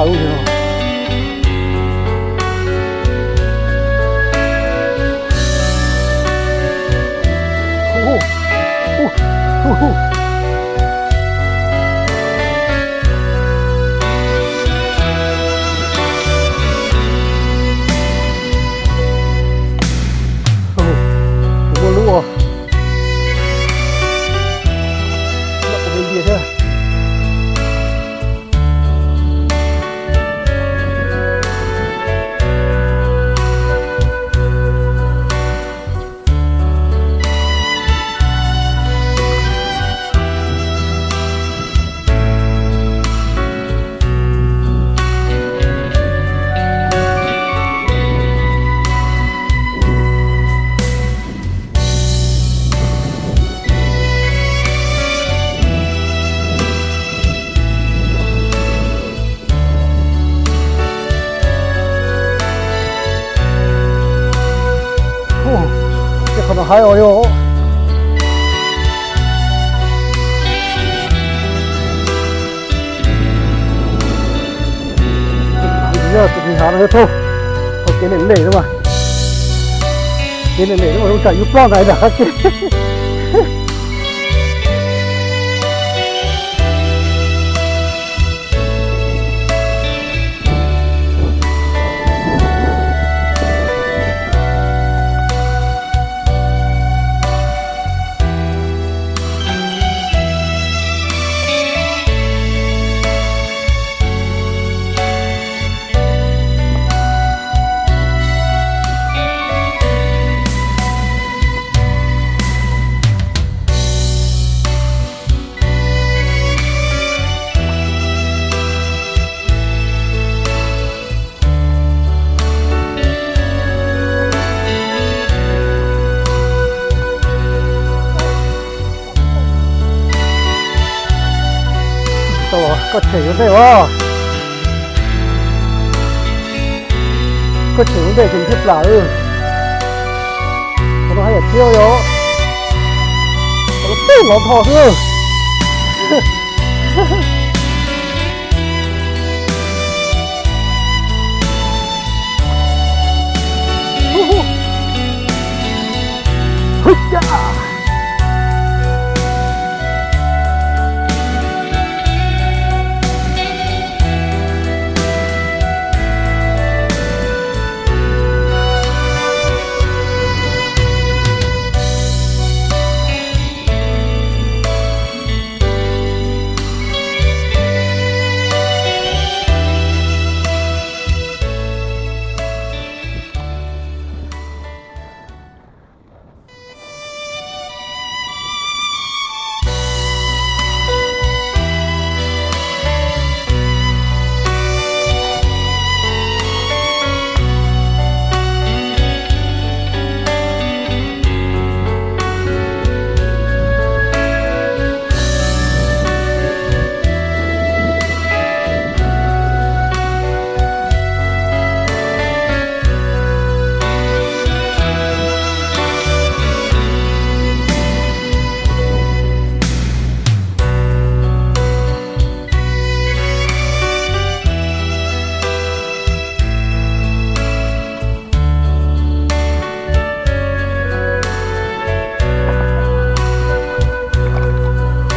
Ub, ub, ub, ub. Muaj lub ua, lub ua li thiab. Ub, tej qhov no haib ua li os. Yog tus nws hav no yog thaum, thaum kev lem lem na mas, kev lem lem na mas zoo tsam yus ploj ntawd ntag qab kev. Tau, koj tshem yuav ntej os. Koj tshem yuav ntej ces thiaj plam. Qhov no haj yam thiab yog, qhov no peb los nrho xwb.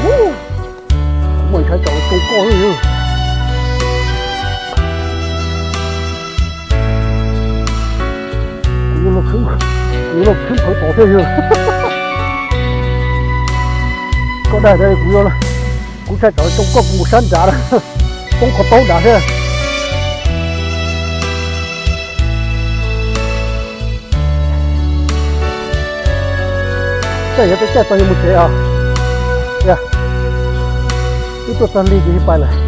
Kuv muaj ntshai tsam tsoo koj. Kuv yuav los khwb, kuv yuav los khwb nphawv tod thiab yog. Koj dag tias kuv yuav, kuv ntshai tsam tsoo koj, kuv mus sab nrad, poob qhov taub nrad thiab. Caij yuav caij txog yuav mus tsev os. Twb tuaj txog lig ces pais lawm.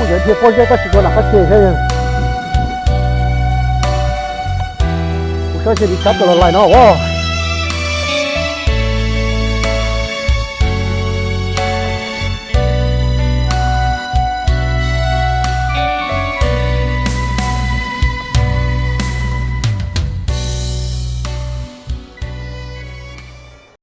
Muaj cov dhia pob zeb tab sis ua lam qab ke thiab. Kuv saib cia li kav tawm los lais no as.